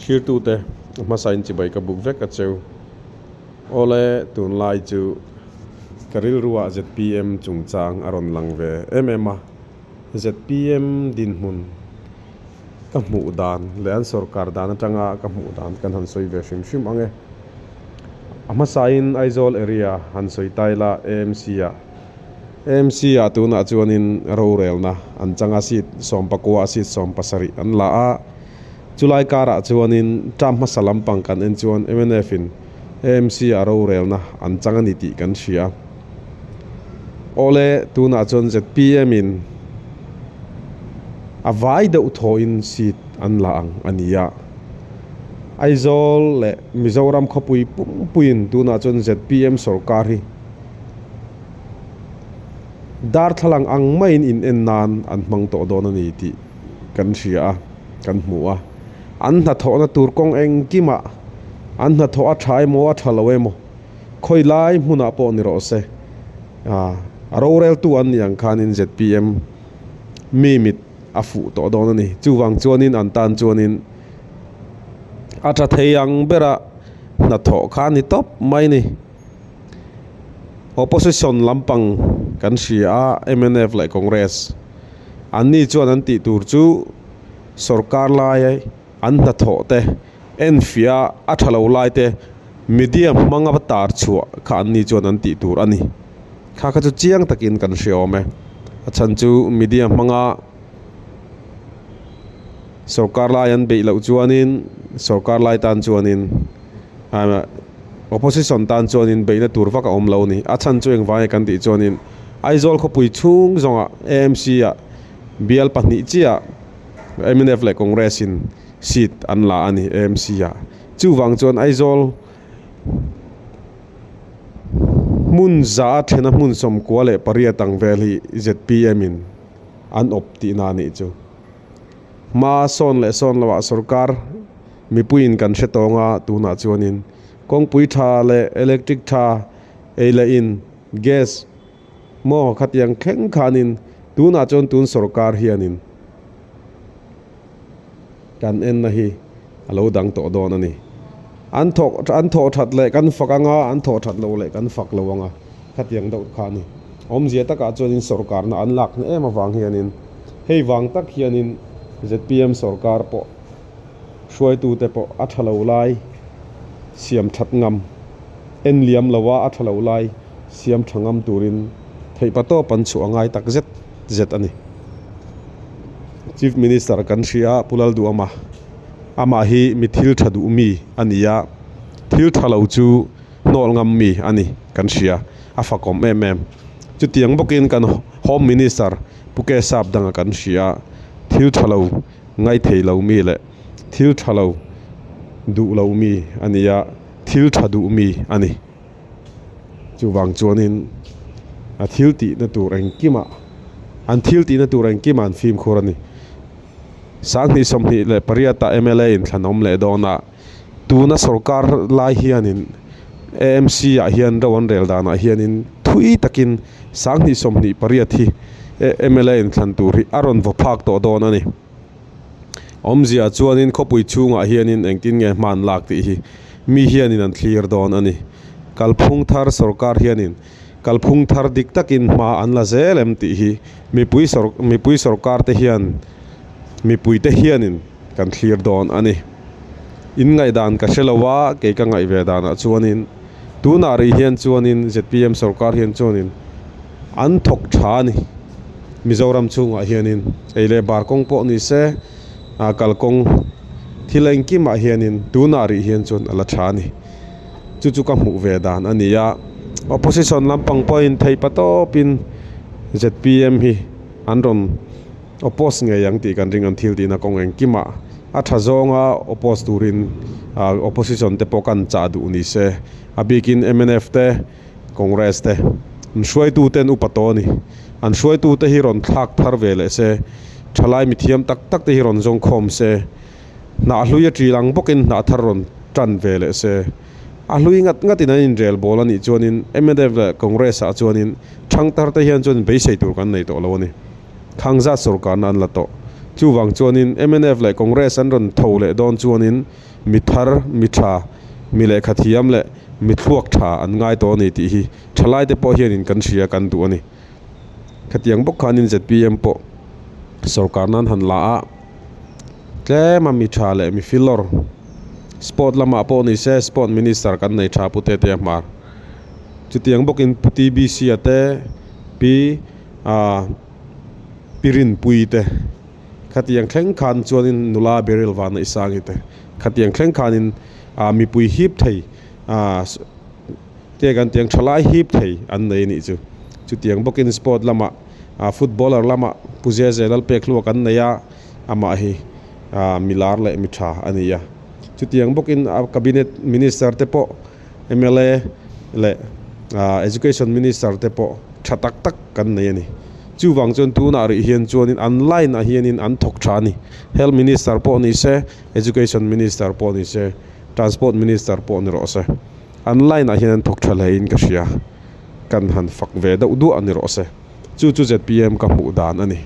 Thlirtute hmasa in chibai ka buk vek a cheu. Awle tunlai chu ka rilruah zpm chungchang a rawn lang ve em em a. Zpm dinhmun ka hmuh dan leh an sorkar dan atanga ka hmuh dan kan han sawi ve hrim hrim ang e. A hmasain Aizawl area han sawi ta ila AMC ah AMC ah tunah chuanin rorelna an chang a seat sawmpakua seat sawmpasarih an la a. Chulai karah chuanin term hmasa lampang kan en chuan mnf in AMC ah rorelna an chang a ni tih kan hria. Awle, tunah chuan zpm in a vai deuh thawhin seat an la ang a ni a. Aizawl leh Mizoram khawpui pumpuiin tunah chuan zpm sorkar hi darthlalang ang maiin in en nan an hmang tawh dawn a ni tih kan hria a, kan hmu a. An hnathawhna tur kawng engkimah an hnathawh a tha emaw a tha lo emaw khawi lai hmunah pawh ni rawh se. A roreltu an nih ang khanin zpm mi mit a fuh tawh dawn a ni. Chuvang chuanin an tan chuanin a tha thei ang bera hnathawh kha a ni tawp mai ni. Opposition lampang kan hria a, mnf leh Congress. Anni chuan an tih tur chu sorkar lai an hnathawh te enfiah a tha lo lai te media hmanga va tar chhuah kha anni chuan an tih tur a ni. Kha kha chu chiang takin kan hre awm e. A chhan chu media hmanga sorkar lai an beih loh chuanin sorkar lai tan chuanin opposition tan chuanin beihna tur vak a awm lo a ni. A chhan chu engvang nge kan tih chuanin Aizawl khawpui chhung zawngah AMC ah bial pahnih chiah mnf leh Congress in seat an la a ni AMC ah. Chuvang chuan Aizawl hmun za a thena hmun sawmkua leh pariat ang vel hi zpm in an awp tihna a nih chu. Hma sawn leh sawn lohah sorkar mipuiin kan hre tawng a tunah chuanin kawngpui tha leh electric tha ei leh in Gas maw khatiang thleng khanin tunah chuan tun sorkar hianin kan enna hi a lo dang tawh dawn a ni. An thawk an thawh that leh kan fak anga an thawh that loh leh kan fak lo anga khatiang deuh kha a ni. Awmzia takah chuanin sorkarna an lak hna em avang hianin hei vang tak hianin zpm sorkar pawh hruaitute pawh a tha lo lai siam that ngam, en liam lo a a tha lo lai siam tha ngam turin theihpa tawp an chhuah ngai tak zet zet a ni. Chief Minister kan hria a Pu Lalduhama, amah hi mi thil tha duh mi a ni a, thil tha lo chu hnawl ngam mi a ni kan hria, a fakawm em em. Chutiang bawkin kan Home Minister Pu Kesap danga kan hria a, thil tha lo ngaithei lo mi leh thil tha lo duh lo mi a ni a, thil tha duh mi a ni. Chuvang chuanin a thil tihna tur engkimah an thil tihna tur engkimah an fimkhur a ni. Sanghnih sawmhnih leh pariatah mla inthlan awm leh dawn a, tuna sorkar lai hianin AMC ah hian ro an rel danah hianin thui takin sanghnih sawmhnih pariat hi mla inthlan tur hi a rawn vaw phak tawh dawn a ni. Awmzia chuanin khawpui chhungah hianin engtin nge hman lak tih hi mi hianin an thlir dawn a ni. Kalphung thar sorkar hianin kalphung thar dik takin hma an la zel em tih hi mipui sawr mipui sorkar te hian mipui te hianin kan thlir dawn a ni. In ngaihdan ka hre lo a, kei ka ngaih ve danah chuanin tunah rih hian chuanin zpm sorkar hian chuanin an thawk tha a ni. Mizoram chhungah hianin ei leh bar kawng pawh ni se ah kalkawng thil engkimah hianin tunah rih hian chuan a la tha a ni. Chu chu ka hmuh ve dan a ni a, opposition lampang pawhin theih pa tawpin zpm hi an rawn oppose ngei ang tih kan ring an thil tihna kawng engkimah a tha zawnga oppose turin ah opposition te pawh kan chah duh ni se a bikin mnf te Congress te an hruaitu ten upa tawh a ni. An hruaitu te hi rawn thlak thar ve leh se, thalai mithiam tak tak te hi rawn zawng khawm se, hnah hlui a ṭil ang bawkin hnah thar rawn ṭan ve leh se. A hlui ngat ngatin an inrel bawl a nih chuanin mnf leh Congress ah chuanin ṭhangtar te hian chuan beisei tur kan nei tawh lo a ni. Khangzat sorkarna an la tawh. Chuvang chuanin mnf leh Congress an rawn tho leh dawn chuanin mi thar, mi tha, mi lehkha thiam leh mi thluak tha an ngai tawh a ni tih hi thalaite pawh hianin kan hria kan duh a ni. Khatiang bawk khanin zpm pawh sorkar nan han la a, tlema mi tha leh mi filawr sport lamah pawh ni se sport minister kan nei tha Pu Tetea Hmar. Chutiang bawkin Pu TBC a te, Pi ah Pi Rinpuii te khatiang thleng khan chuanin nula Beryl Vanneihsangi te khatiang thleng khanin ah mipui hip thei ah te kan tiang thalai hip thei an nei a nih chu. Chutiang bawkin sport lamah ah footballer lamah Pu Zeze Lalpekhlua kan nei a, amah hi ah mi lar leh mi tha a ni a. Chutiang bawkin a cabinet minister te pawh mla leh ah education minister te pawh tha tak tak kan nei a ni. Chuvang chuan tunah rih hian chuanin an line ah hianin an thawk tha a ni. Health minister pawh ni se, education minister pawh ni se, transport minister pawh ni rawh se. An line ah hian an thawk tha hle in ka hria. Kan han fak ve deuh duah a ni rawh se. Chu chu zpm ka hmuh dan a ni.